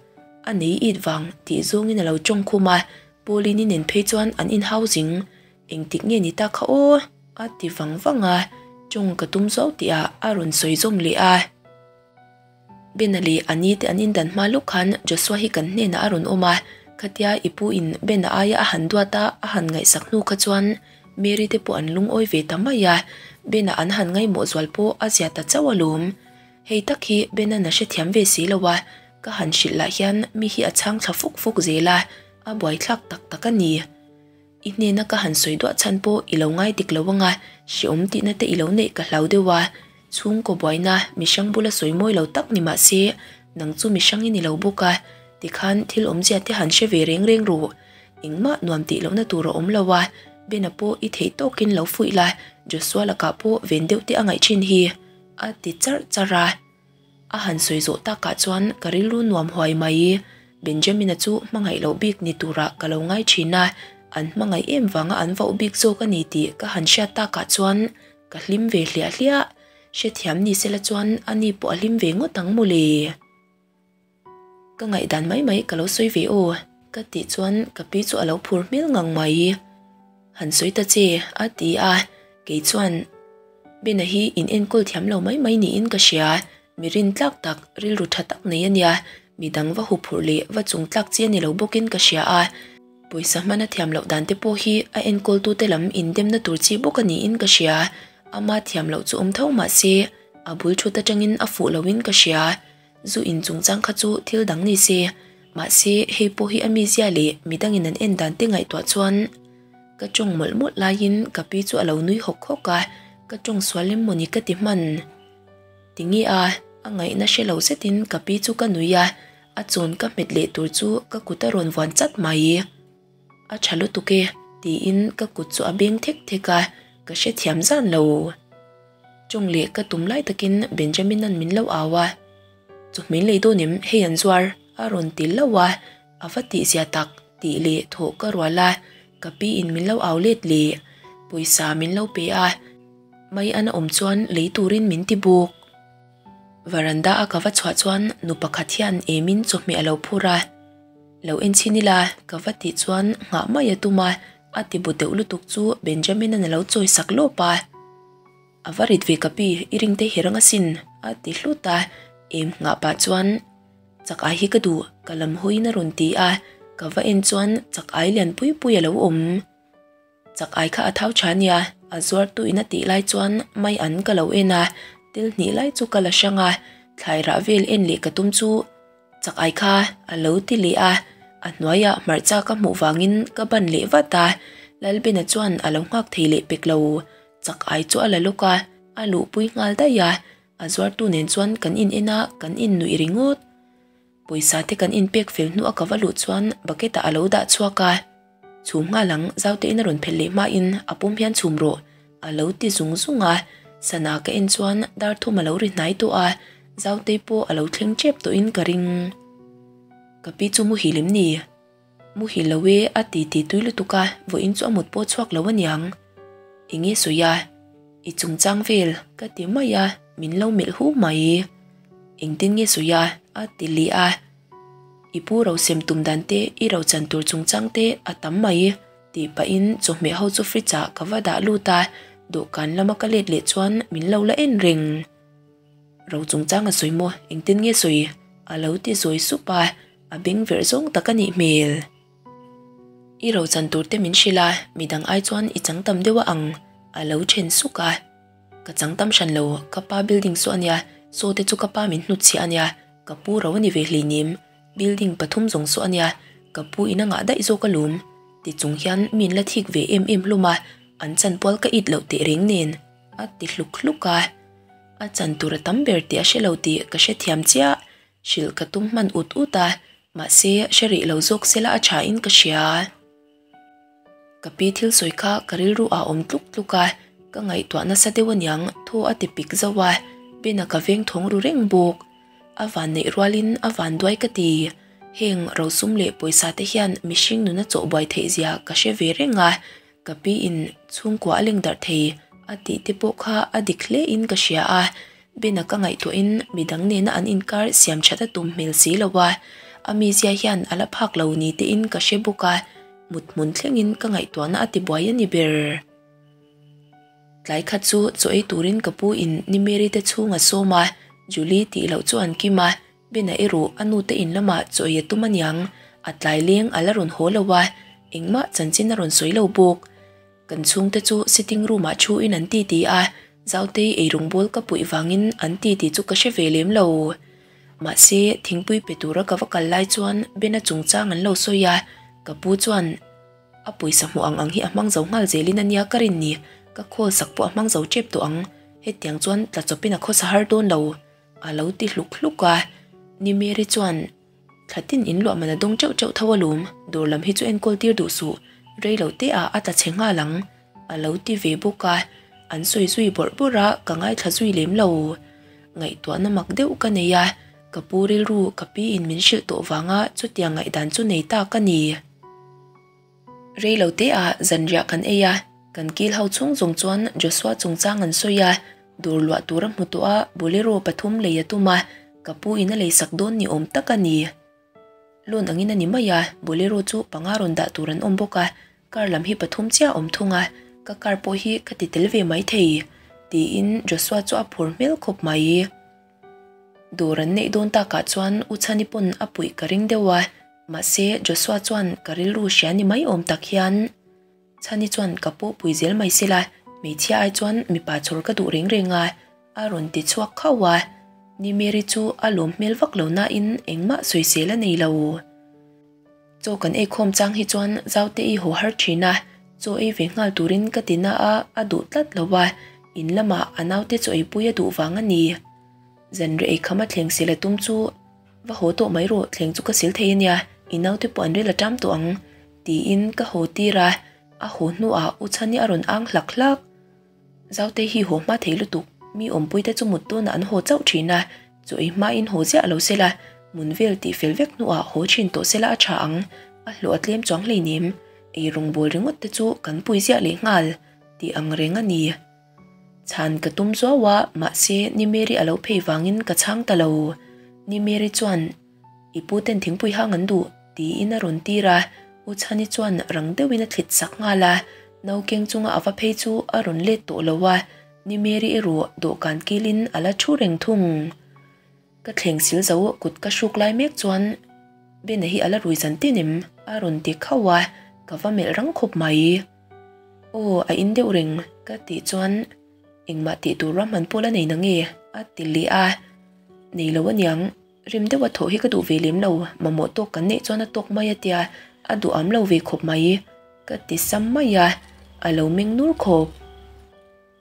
a nei it vang tih zawngin a lo tawng khum a, Pauline-i nen phei chuan an inhau zing. Engtik nge ni ta kha aw? a ti vang vang a, tawng ka tum zuau tihah a rawn sawi zawm leh a. Bena leh a ni te an indan hma lawk khan Joshua hi kan hnenah a rawn awm a, khatia i pu in Bena aia a han duat a, a han ngaihsak hnu kha chuan Mary te pawh an lungawi ve ta mai a, Bena an han ngaihmawh zual pawh a zia ta chauh alawm. Hei tak hi Bena'n a hrethiam ve si lo a, ka han hrilh lah hian mi hi a chhang thla fuk fuk zel a, a buaithlak tak tak a ni. I hnena ka han sawi duah chhan pawh i lo ngai dik lo anga, hreawm tihna te i lo neih ka hlau deuh a. Chhungkaw buaina mihrang bula sawi mawi lo tak ni mah se, nang chu mihrang i ni lo bawk a, tikhan thil awmzia te han hre ve reng reng ru. Engmah nuam tih lohna tur a awm lo a, Bena pawh i theih tawkin lo fuih la, Joshua lakah pawh ven deuh te a ngaih thin hi, a ti charh charh a. A han sawi zawh takah chuan ka rilru nuam huai mai. Benjamin-a chu hmangaih loh bik ni turah ka lo ngai thin a, an hmangaih em vanga an vauh bik zawk a ni tih ka han hriat takah chuan ka hlim ve hliah hliah. Hrethiam ni sela chuan ani pawh a hlim ve ngawt ang mawle. Ka ngaihdan mai mai ka lo sawi ve aw, ka tih chuan ka pi chu a lo phur hmel ngang mai. Han sawi ta che, a ti a, kei chuan Bena hi in enkawl thiam lo mai mai niin ka hria, mi rin tlak tak, rilru tha tak nei a nia, midang va huphurh leh va chung tlak chi a ni lo bawkin ka hria a, pawisa hmana thiam loh dan te pawh hi a enkawltute lam indemna tur chi bawk a niin ka hria, ama thiam loh chu awm tho mah se, a bul thut atangin a fuh loin ka hria. Zu in chungchang kha chu thil dang ni se, mahse hei pawh hi a mizia leh midangin an en dan te ngaihtuah chuan ka tawng mawlh mawlh laiin ka pi chu a lo nui hawk hawk a, ka tawng sual em mawni ka ti hman. Tinge a, a ngaihna hre lo zetin ka pi chu ka nui a, a chawn ka hmet leh tur chu ka kut a rawn vuan chat mai. A tha lutuk e, tiin ka kut chu a beng thek thek a, ka hrethiam zan lo. Tawng leh ka tum lai takin Benjamin-a'n min lo au a, Chawhmeh lei dawn em hei an zuar? a rawn ti lauh a, a va tihzia tak tih leh thawh ka rual a, ka pi in min lo au let leh, pawisa min lo pe a, mai an a awm chuan lei turin min ti bawk. Varanda a ka va chhuah chuan nu pakhat hian emin chawhmeh a lo phur a, Lo en chhin ila ka va tih chuan nghah mai a tum a. A ti bu deuh lutuk chu Benjamin-a'n a lo chawi sak lawp a. A va rit ve ka pi, i ring te hi rang asin, a ti hlut a. Em nghah pah chuan, Chak ai hi ka duh, ka lam hawiin a rawn ti a. Ka va en chuan chak ai lian pui pui a lo awm. Chak ai kha a thau tha nia, a zuartu in a tih lai chuan mai an ka lo en a, til hnih lai chu ka la hrang a, thlai rah vel en leh ka tum chu chak ai kha a lo ti leh a, a hnuaiah hmarcha ka hmuh vangin ka ban leh vat a, Lalbena chuan a lo nghak thei leh pek lo, chak ai chu a la lawk a, a luhpui nghal daih a, a zuartu nen chuan kan in en a, kan innuih ringawt. Pawisa te kan inpek fel hnu a ka va luh chuan bucket ah a lo dah chhuak a, Chhum nghal ang, Zaute in a rawn phelh leh hmain a pum hian chhum rawh a lo ti zung zung a, sana ka en chuan dar thum a lo ri hnai tawh a, Zautei pawh a lo thleng tep tawhin ka ring. Ka pi chu muhil em ni? Muhil lo e a ti ti tui lutuk a, vawiin chu a mut pawh chhuak lo aniang. Enge sawi a? I chungchang vel ka ti mai a, min lo melh hu mai. Engtin nge sawi a? a ti leh a. I pu ro sem tum dan te, i ro chan tur chungchang te a tam mai tih pahin chawhmeh ho chu fridge ah ka va dah lut a, dawhkan lama ka let leh chuan min lo la en reng. Ro chungchang a sawi maw? Engtin nge sawi? a lo ti zawi sup a, a beng verh zawng tak a nih hmel. I ro chan tur te min hrilh a, midang ai chuan i chang tam deuh a ang a lo then suk a. Ka chang tam hran lo, ka pa building saw a nia, saw te chu ka pa min hnutchhiah a nia, ka pu ro a ni ve hleinem, building pathum zawng saw a nia, ka pu in a ngah daih zawk alawm, ti chung hian min la thik ve em em hlawm a, an chanpual ka it loh teh reng nen, a ti hluk hluk a. A chan tur a tam ber tih a hre lo tih ka hrethiam chiah, hrilh ka tum hman ut ut a, mahse hre rih lo zawk sela a tha in ka hria. Ka pi thil sawi kha ka rilru ah awm tluk tluk a, ka ngaihtuah nasa deuh aniang thaw a ti pik zauh a, Bena ka veng thawng ru reng bawk. A van neih rualin a van duai ka ti. Heng rosum leh pawisa te hian mihring nuna chawh buai theih zia ka hre ve reng a, ka pi in chhungkua a leng darh thei a tih te pawh kha a dik hle in ka hria a, Bena ka ngaihtuah in midang nena an inkar siam that a tum hmel si lo a, a mizia hian a la phak lo ni te in ka hre bawk a, mut hmun thleng in ka ngaihtuahna a ti buai a ni ber. Tlai khat chu chaw ei turin ka pu in Nimeri te chhung a sawm a, Julie tih loh chu an kim a, Bena erawh a nu te in lamah chaw ei a tum aniang, a tlai leng a la rawn haw lo a, engmah chanchin a rawn sawi lo bawk. Kan chhungte chu sitting room ah thu in an ti ti a, Zautei eirawng bawl ka puih vangin an ti ti chu ka hre ve lem lo. Mahse, thingpui pe tura ka va kal lai chuan Bena chungchang an lo sawi a, ka pu chuan a pawisa hmuh ang ang hi a hmang zo nghal zelin a nia ka rin ni, ka khawl sak pawh a hmang zo tep tawh ang, hetiang chuan tla chawpin a khawsa har dawn lo, a lo ti hluk hluk a. Ni Mary chuan. Thla tin in luah man a dawng teuh teuh tho alawm, dawr lam hi chu enkawl tir duh suh, rei lo te ah a tla chhe nghal ang, a lo ti ve bawk a, an sawi zui bawrh bawrh a, ka ngaithla zui lem lo. Ngaihtuahna mak deuh ka nei a, ka pu rilru ka pi in min hrilh tawh vanga chutiang ngaihdan chu nei ta ka ni. Rei lo te ah zanriah kan ei a, kan kil ho chhung zawng chuan Joshua chungchang an sawi a, dawr luah tur a hmu tawh a, bolero pathum lei a tum a, ka pu in a lei sak dawn ni awm tak a ni. Loan angin a ni mai a, bolero chu panga rawn dah tur an awm bawk a, car lam hi pathum chiah a awm thung a, ka car pawh hi ka ti tel ve mai thei, tiin Joshua chu a phur hmel khawp mai. Dawr an neih dawn takah chuan U Chhani pawn a puih ka ring deuh a, Mahse, Joshua chuan ka rilru hria ni mai awm tak hian Chhani chuan ka pawh pui zel mai sela, hmeichhia ai chuan mipa chhawr ka duh reng reng a, a rawn ti chhuak khauh a. Ni Mary chu a lawm hmel vak lo nain engmah sawisel a nei lo. Chaw kan ei khawm chang hi chuan Zaute i haw har thin a, chaw ei ve nghal turin ka ti na a, a duh tlat lo a, in lamah a naute chaw eipui a duh vang a ni. Zanriah ei kham a thleng sil a tum chu Va haw tawh mai rawh, thleng chu ka sil thei ania, i naute pawh an rel a ṭam tawh ang, tiin ka haw tir a, a haw hnuah U Chhani a rawn ang hlak hlak. Zaute hi haw hma thei lutuk, mi awmpuite chu mut dawnah an haw chauh ṭhin a, chaw ei hmain haw ziah lo sela, mun vel tih fel vek hnuah haw ṭhin tawh sela a ṭha ang, a hlawh a tlem chuang hleinem, ei rawngbâwl ringawt te chu kan pui ziah leh nghal, tih ang reng a ni. Chhan ka tum zuau a, mahse Ni Mary a lo phei vangin ka chhang ta lo. Ni Mary chuan, I pu ten thingpui hang an duh, tiin a rawn tir a. U Chhani chuan rang deuhin a thlit sak nghal a, no keng chunga a va phei chu a rawn let tawh lo a, Ni Mary erawh dawhkan kilin a la thu reng thung. Ka thleng sil zo kut ka hruk lai mek chuan Bena hi a la rui zan tin em? a rawn ti khauh a, ka va melh rang khawp mai. Aw, a in deuh reng ka tih chuan engmah tih tur ruahman pawh la nei na nge? a ti leh a, Nei lo aniang, rim deuha thawh hi ka duh ve lem lo, mamawh tawk kan neih chuan a tawk mai a tia, a duham lo ve khawp mai ka ti sam mai a, a lo meng nur khawp.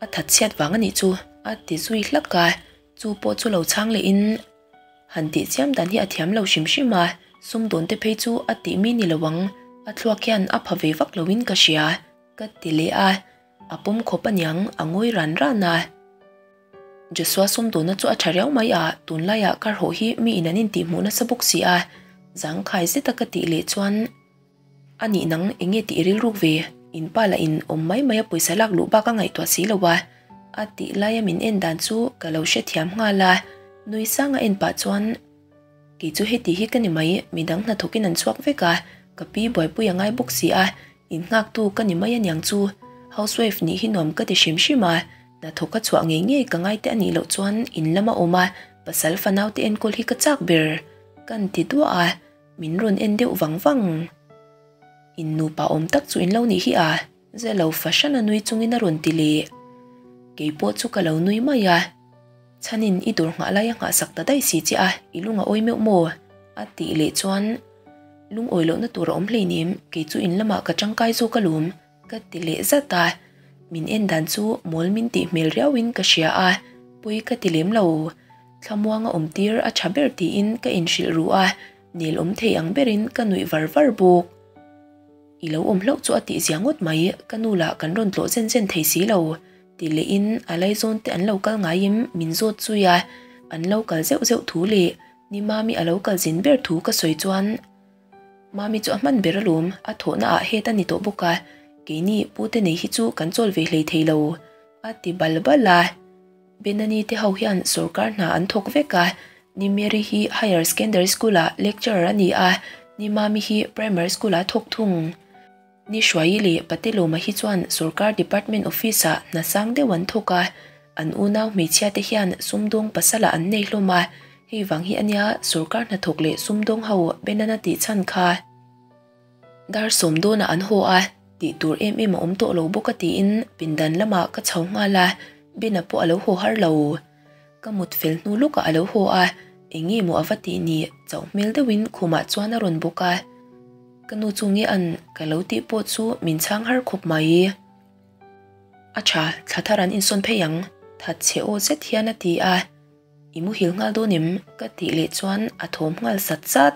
A that chhiat vang a nih chu a ti zui hlak a, chu pawh chu lo chhang leh in han tih chiam dan hi a thiam lo hrim hrim a, sumdawn te phei chu a tih mi ni lo ang, a thluak hian a pha ve vak lo in ka hria ka ti leh a, a pawm khawp aniang a ngawi ran ran a. Joshua sumdawnna chu a tha riau mai a, tunlaiah kar hawh hi mi in an intihhmuh nasa bawk si a, zangkhai zet a ka tih leh chuan A nih nang eng nge tih i rilruk ve? In pa lah in awm mai mai a pawisa lak luh bak a ngaihtuah si lo a. A tih laia min en dan chu ka lo hrethiam nghal a, nui sang a en pah chuan Kei chu heti hi ka ni mai, midang hnathawkin an chhuak vek a, ka pi buaipui a ngai bawk si a, in nghaktu ka ni mai aniang chu. Housewife nih hi nuam ka ti hrim hrim a, hnathawk a chhuah ngei ngei ka ngai te a nih loh chuan in lama awm a, pasal fanau te enkawl hi ka chak ber ka ni ti duah a. Min rawn en deuh vang vang. In nupa awm tak chu in lo nih hi a, Zelo fahran a nui chungin a rawn ti leh. Kei pawh chu ka lo nui mai a. Chhanin i dawr nghah lai a nghahsak ta daih si che a, i lung a awi meuh maw? A tih leh chuan lungawi lohna tur a awm hleinem, kei chu in lamah ka tangkai zawk alawm, ka ti leh zat a. Min en dan chu mawl min tih hmel riauin ka hria a, pawi ka ti lem lo. Thlamuanga awm tir a tha ber tiin ka inhrilh ru a, nel awm thei ang berin ka nuih var var bawk. I lo awm hlauh chu a tih zia ngawt mai, ka nu lah kan rawn tlawh zen zen thei si lo, ti lehin a laizawn te an lo kal ngaiin min zawt zui a, an lo kal zeuh zeuh thu leh ni Mami a lo kal zin ber thu ka sawi chuan Mami chu a hman ber alawm, a thawhna ah het a ni tawh bawk a, keini pute nei hi chu kan chawl ve hlei thei lo, a ti bal bal a. Benani te ho hian sorkar hna an thawk vek a, Ni Mary hi Higher Secondary School ah lecturer a ni a, Ni Mami hi Primary School ah thawk thung. Ni Hruaii leh Patelawma hi chuan sorkar department office ah hna sang deuh an thawk a, an unau hmeichhia te hian sumdawng pasal ah an nei hlawm a, hei vang hi ania sorkar hnathawk leh sumdawng ho Benana tih chhan kha. Dar sawm dawnah an haw a, tih tur em em a awm tawh lo bawk a tiin pindan lamah ka chho nghal a, Bena pawh a lo haw har lo. Ka mut fel hnu lawkah a lo haw a, eng nge maw a va tih ni chauh hmel deuhin khumah chuan a rawn bawk a. Ka nu chu nge an ka lo tih pawh chu min chhang har khawp mai. A tha, thla thar an insawn phei ang, that chhe aw zet hian a ti a. I muhil nghal dawn em? ka tih leh chuan a thawm nghal sat sat.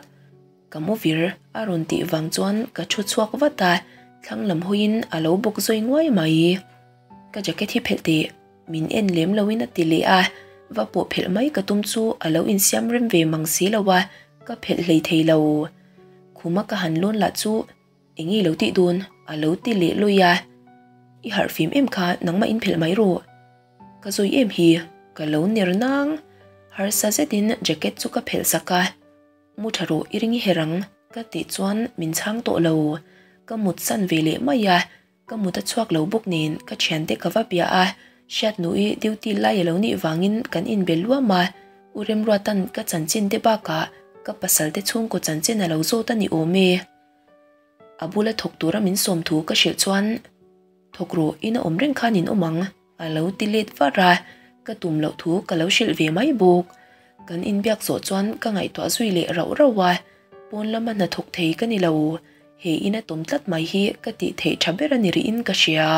Ka mu vir a rawn tih vang chuan ka thu chhuak vat a, thlang lam hawiin a lo bawk zawi nguai mai. Ka jacket hi phelh teh, min en lem loin a ti leh a, va pawh phelh mai ka tum chu a lo insiam rem ve mang si lo a, ka phelh hlei thei lo. Khuma ka han lawn lah chu eng nge lo tih dawn a lo ti leh lawi a, I harh fim em kha nangmah in phelh mai rawh. Ka zawi em hi, ka lo ner nang. Harsa zetin jacket chu ka phelh sak a. Mu tha rawh i ring i her ang ka tih chuan min chhang tawh lo. Ka mut san ve leh mai a, ka mut a chhuak lo bawk nen ka thiante ka va bia a, Hriatnui duty lai a lo nih vangin kan inbe luam a, U Remruatan ka chanchin te bakah ka pasal te chhungkaw chanchin a lo zawt a ni awm e. A bula thawk tura min sawm thu ka hrilh chuan thawk rawh in a awm reng khan in awm ang. A lo ti let var a, ka tum loh thu ka lo hrilh ve mai bawk. Kan inbiak zawh chuan ka ngaihtuah zui leh rauh rauh a, pawn lama hnathawk thei ka ni lo. He ina tawm tlat mai hi ka tih theih tha ber a ni rihin ka hria.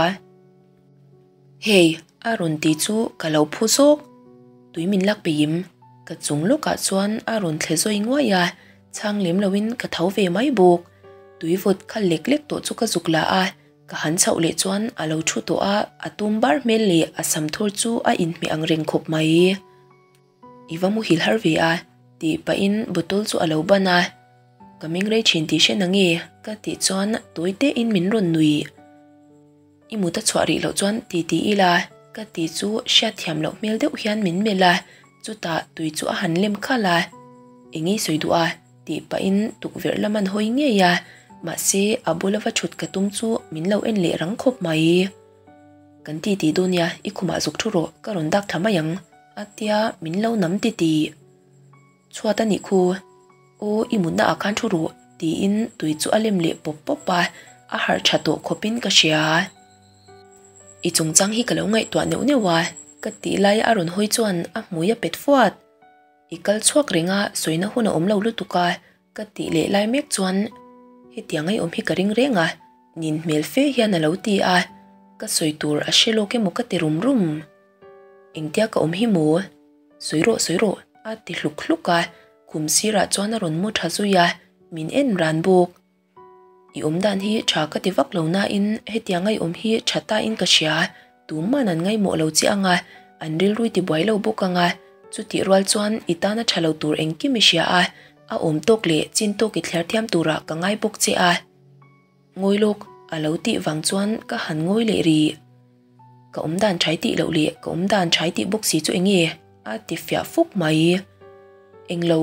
Hei, a rawn ti chu ka lo phu zawk. Tui min lak peihim, ka chung lawkah chuan a rawn thle zawi nguai a, chhang lem loin ka tho ve mai bawk. Tui vawt kha lek lek tawh chu ka zuk la a, Ka han chhoh leh chuan a lo thu tawh a, a tum bar hmel leh a sam thur chu a inhmeh ang reng khawp mai. I va muhil har ve a, tih pahin bottle chu a lo ban a. Ka meng rei thin tih hre na nge? ka tih chuan tawi tein min rawn nui. I mut a chhuah rih loh chuan ti ti ila, ka ti chu hriatthiam loh hmel deuh hian min melh a, chutah tui chu a han lem khalh a. Eng nge i sawi duh a? tih pahin tukverh lam an hawi ngei a. Mahse, a bula va thut ka tum chu min lo en leh rang khawp mai. Kan ti ti dawn nia, i khumah zuk thu rawh, ka rawn dak thla mai ang, a tia min lo nam ti ti. Chhuat a nih khu. Aw, i mutna ah khan thu rawh, tiin tui chu a lem leh pawp pawp a, a harh tha tawh khawpin ka hria. I chungchang hi ka lo ngaihtuah neuh neuh a, ka tih laia a rawn hawi chuan a hmui a pet fuat. I kal chhuak reng a, sawina hun a awm lo lutuk a, ka tih leh lai mek chuan hetiang ei awm hi ka ring reng a, nin hmel fe hian a lo ti a, ka sawi tur a hre lawk emaw ka ti rum rum. Engtia ka awm hi maw? Sawi rawh, sawi rawh, a ti hluk hluk a, khum sirah chuan a rawn mu tha zui a, min en ran bawk. I awm dan hi tha ka ti vak lo nain hetiang a i awm hi tha ta in ka hria, tuman an ngaihmawh lo che anga, an rilrui ti buai lo bawk anga, chutih rual chuan i tana tha lo tur engkim i hria a, a awm tawk leh chin tawk i thliar thiam turah ka ngai bawk che a. Ngawi lawk a lo tih vang chuan ka han ngawi leh rih. Ka awm dan thai tih loh leh ka awm dan thai tih bawk si chu eng nge? a ti fiah fuk mai. Englo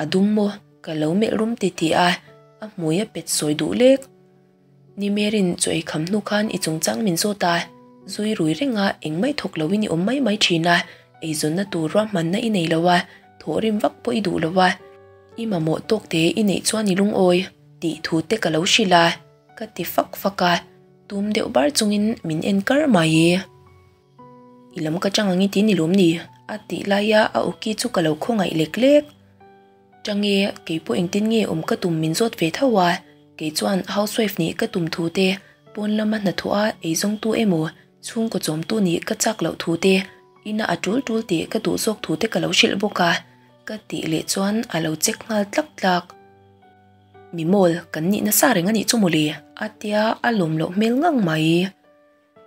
a dum maw? Ka lo melh rum ti ti a, a hmui a pet sawi duh lek. Ni Merin chaw ei kham hnu khan i chungchang min zawt a, zui rui reng a engmah i thawk loin i awm mai mai thin a, eizawnna tur ruahmanna i nei lo a, thawh rim vak pawh i duh lo a, i mamawh tawk te i neih chuan i lungawi tih thu te ka lo hrilh a, ka ti fak fak a, tum deuh bar chungin min en kar mai. I lam ka chang ang i ti ni lawm ni? A tih laia a awki chu ka lo khawngaih lek lek. Change, kei pawh engtin nge awm ka tum min zawt ve tho a, kei chuan housewife nih ka tum thu te, pawn lama hnathawh a eizawngtu emaw chhungkaw chawmtu nih ka chak loh thu te, ina a tul tul tih ka duh zawk thu te ka lo hrilh bawk a, ka tih leh chuan a lo check nghal tlak tlak. Mi mawl kan nih nasa reng a nih chu mawle, a tia a lawm loh hmel ngang mai.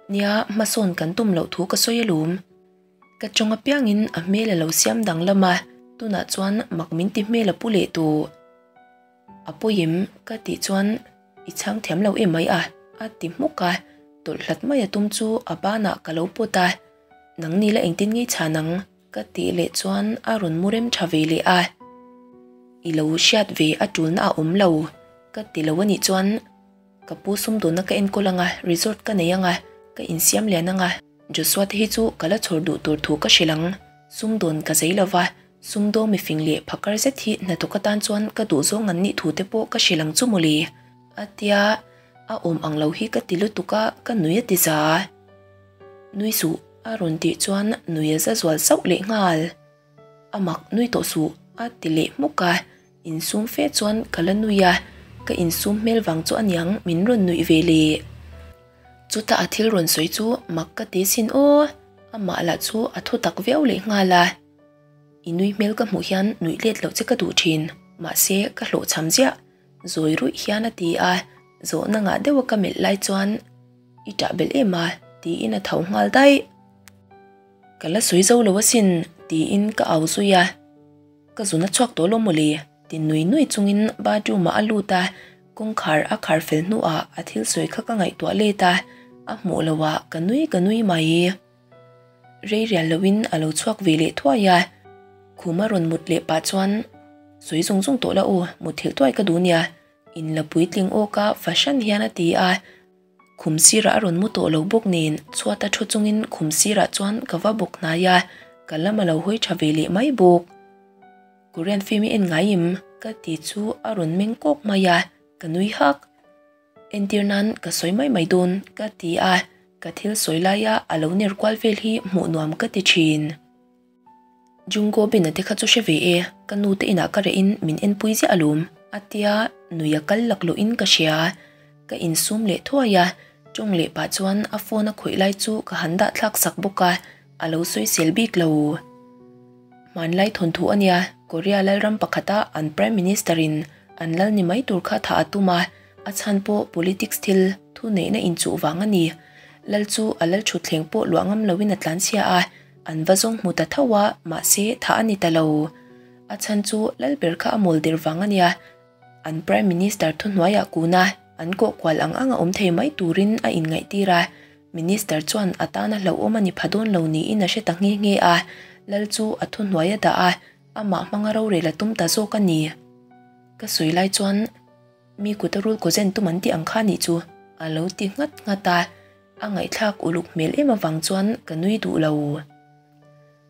Nia, hmasawn kan tum loh thu ka sawi alawm. Ka tawng apiangin a hmel a lo siam danglam a, tunah chuan mak min ti hmel a pu leh tawh. A pawi em? Ka tih chuan i chhang thiam lo em mai a, a ti hmuk a, tawlh hlat mai a tum chu a banah ka lo pawt a, Nang ni la engtin ngei chhan ang? Ka tih leh chuan a rawn mu rem tha ve leh a, I lo hriat ve a tulna a awm lo ka ti lo anih chuan Ka pu sumdawnna ka enkawl anga, resort ka nei anga, ka insiam lian anga, Joshua te hi chu ka la chhawr duh tur thu ka hrilh ang. Sumdawn ka zei lova, sumdawng mifing leh phakar zet hi hnathawk atan chuan ka duh zawng an nih thu te pawh ka hrilh ang chu mawle. A tia, a awm ang lo hi ka ti lutuk a, ka nui a ti za. Nui suh, a rawn tih chuan nui a za zual sauh leh nghal. A mak nui tawh suh, a ti leh hmuk a. Insum fe chuan ka la nui a, ka insum hmel vang chu aniang min rawn nuih ve le. Chuta a thil rawn sawi chu mak ka ti sin aw, amah lah chu a thu tak viau leh nghal a. I nui hmel ka hmuh hian nuih let loh che ka duh thin, mahse ka hlawhchham ziah, zawi ruih hian a ti a, zawhna ngah deuha ka melh lai chuan i ṭah belh em a tiin a tho nghal daih. Ka la sawi zo lo asin tiin ka au zui a. Ka zun a chhuak tawh lo mawle ti nui nui chungin bathroom ah a lut a, kawngkhar a khar fel hnuah a thil sawi kha ka ngaihtuah let a, a hmuh loh ah ka nui ka nui mai. Rei rial loin a lo chhuak ve leh thuai a, khum a rawn mut leh pah chuan sawi zung zung tawh la u, mutthilh tuai ka duh nia, in la puitling awk a fahran hian a ti a. Khum sirah a rawn mu tawh lo bawk nen chhuat a thu chungin khum sirah chuan ka va bawk hnai a, ka lam a lo hawi tha ve leh mai bawk. Korean film i en ngai im? Ka ti chu a rawn meng kawk mai a, ka nui hak. Entir nan ka sawi mai mai dawn ka ti a, ka thil sawi laia a lo ner kual vel hi hmuh nuam ka ti thin. Jungkook bina te kha chu hre ve e, ka nu te inah ka reh in min enpui ziah alawm, a tia nui a kal laklawh in ka hria. Ka insum leh thuai a, tawng leh pah chuan a phone a khawih lai chu ka han dah thlak sak bawk a, a lo sawisel bik lo. Hmanlai thawnthu a nia, Korea lalram pakhata an Prime Minister in an lal ni mai tur kha thah a tum a, a chhan pawh politics thil thu neihna inchuh vang a ni. Lal chu a lal thutthleng pawh luah ngam loin a tlanchhia a, An va zawng hmu ta tho a, mahse thah a ni ta lo. A chhan chu Lalber kha a mawl der vang a nia. An Prime Minister thuhnuaiah kun a, an kawh kual ang ang a awm thei mai turin a inngaihtir a. Minister chuan a tana hlauhawm a ni pha dawn lo niin a hre ta nghe nghe a, Lal chu a thuhnuai a dah a, amah hmanga rorel a tum ta zawk a ni. Ka sawi lai chuan. Mi kuta rul kaw zen tum an tih ang kha nih chu a lo ti nghat nghat a, a ngaihthlak uluk hmel em avang chuan ka nui duh lo.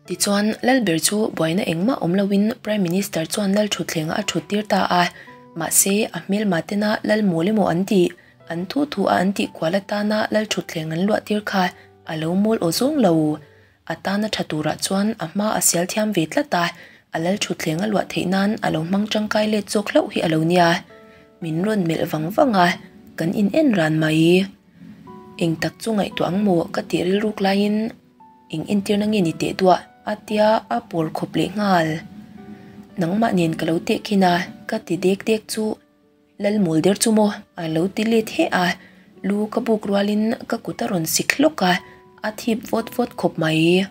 Tichuan, Lalber chu buaina engmah awm loin Prime Minister chuan Lal thutthlengah a thut tir ta a, mahse, a hmelma tena Lal mawl emaw an tih, an thu thu a an tih kual atana Lal thutthleng an luah tir kha a lo mawl aw zawng lo. A tana tha turah chuan a hma a sial thiam ve tlat a, a Lal thutthleng a luah theih nan a lo hmang tangkai let zawk hlauh hi a lo nia. Min rawn melh vang vang a, kan in en ran mai. Eng tak chu ngaihtuah ang maw ka tih rilruk laiin Eng entirna nge ni teh duah? a tia a pawr khawp leh nghal. Nangmah nen ka lo teh khin a, ka ti dek dek chu Lalmawl der chu maw a lo ti let heh a, lu ka buk rualin ka kut a rawn sik hlawk a, a thip vawt vawt khawp mai.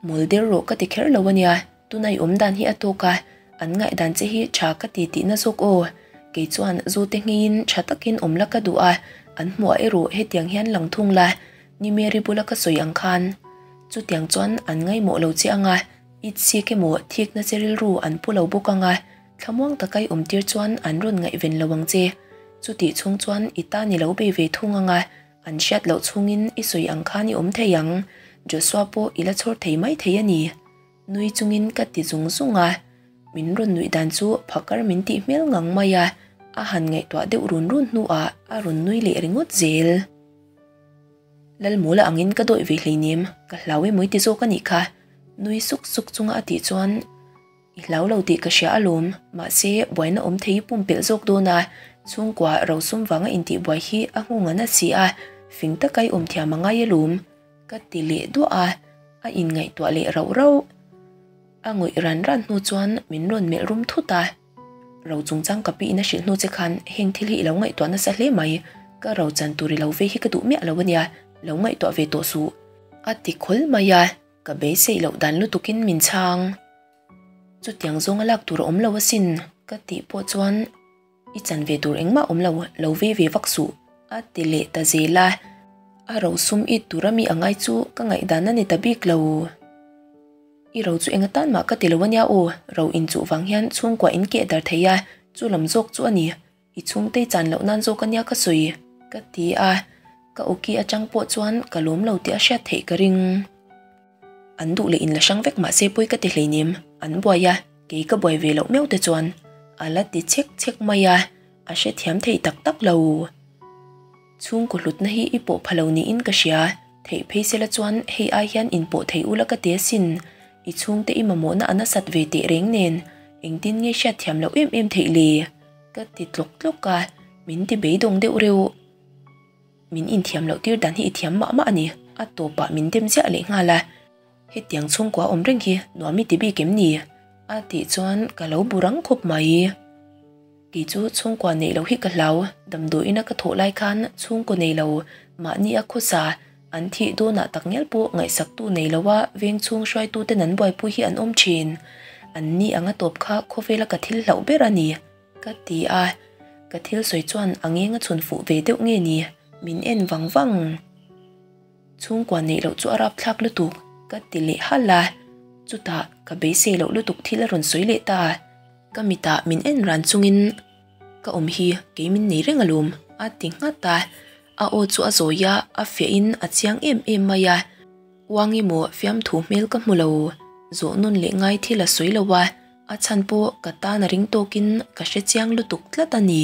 Mawl der rawh ka ti kher lo a nia, tuna i awm dan hi a tawk a, an ngaihdan che hi tha ka ti tihna zawk aw. Kei chuan zu te ngeiin tha takin awm la ka duh a, an hmuah erawh hetiang hian lang thung la, Ni Mary bula ka sawi ang khan chutiang chuan an ngaihmawh lo che anga, itsik emaw thikna che rilru an pu lo bawk anga, thlamuang taka i awmtir chuan an rawn ngaihven lo ang che. Chutih chhung chuan i ta ni lo bei ve thung anga, an hriat loh chhungin i sawi ang khan i awm thei ang. Joshua pawh i la chhawr thei mai thei a ni. Nui chungin ka ti zung zung a, min rawn nuih dan chu phakar min tih hmel ngang mai a, a han ngaihtuah deuh run run hnuah a rawn nui leh ringawt zel. Lalmula angin ka dawih ve hleinem, ka hlau emaw i ti zawk a nih kha, nui suk suk chunga a tih chuan, I hlau lo tih ka hria alawm, mahse buaina awm thei i pumpelh zawk dawn a, chhungkua rosum vanga intihbuai hi a nghawng a na si a, fing taka i awm thiam a ngai alawm, ka ti leh duah a, a inngaihtuah leh rauh rauh. A ngawih ran ran hnu chuan min rawn melh rum thut a. Ro chungchang ka piin a hrilh hnu che khan heng thil hi i lo ngaihtuah nasa hle mai, ka ro chan tur i lo vei hi ka duh miah lo a nia, lo ngaihtuah ve tawh suh. A ti khawl mai a, ka beiseih loh dan lutukin min chhang. Chutiang zawnga lak tur a awm lo asin, ka tih pawh chuan i chan ve tur engmah awm lo, lo vei ve vak suh, a ti leh ta zel a. A ro sum it tur ami a ngai chu ka ngaihdan a ni ta bik lo. I ro chu enga tan mah ka ti lo ania aw, ro inchuh vang hian chhungkua in keh dar thei a, chu lam zawk chu a ni. I chhungtei chan loh nan zawk ania ka sawi, ka ti a, ka awki atang pawh chuan ka lawm lo tih a hriat theih ka ring. An duh leh inla hrang vek mahse pawi ka ti hleinem, an buai a, kei ka buai ve loh miau te chuan a la ti chhek chhek mai a, a hrethiam thei tak tak lo. Chhungkaw hlutna hi i pawh pha lo niin ka hria, theih phei sela chuan hei ai hian inpawh thei ula ka ti asin, i chhungte i mamawhna a nasat ve teh reng nen engtin nge hriatthiam loh em em theih le? Ka ti tlawk tlawk a, min ti beidawng deuh reuh. Min inthiam loh tir dan hi i thiam mah mah a ni, a tawpah min dem ziah leh nghal a. Hetiang chhungkua awm reng hi nuam i ti bik em ni? A tih chuan ka lo bu rang khawp mai. Kei chu chhungkua neih loh hi ka hlau, damdawiin a ka thawh lai khan chhungkaw nei lo, mahni a khawsa, an thih dawnah tak ngial pawh ngaihsaktu nei lo a veng chhung hruaituten an buaipui hi an awm thin. An ni anga tawp kha khawvela ka thil hlauh ber a ni, ka ti a. Ka thil sawi chuan a ngeng a chhun fuh ve deuh nge ni, min en vang vang. Chhungkua neih loh chu a rapthlak lutuk, ka ti leh halh a. Chutah ka beisei loh lutuk thil a rawn sawi leh ta. Ka mitah min en ran chungin ka awm hi kei min nei reng alawm, a ti nghat a. A aw chu a zawi a, a fiahin a chiang em em mai a. Uang emaw fiamthu hmel ka hmu lo, zawh nawn leh ngai thil a sawi lo a, a chhan pawh ka tan a ring tawkin ka hre chiang lutuk tlat a ni.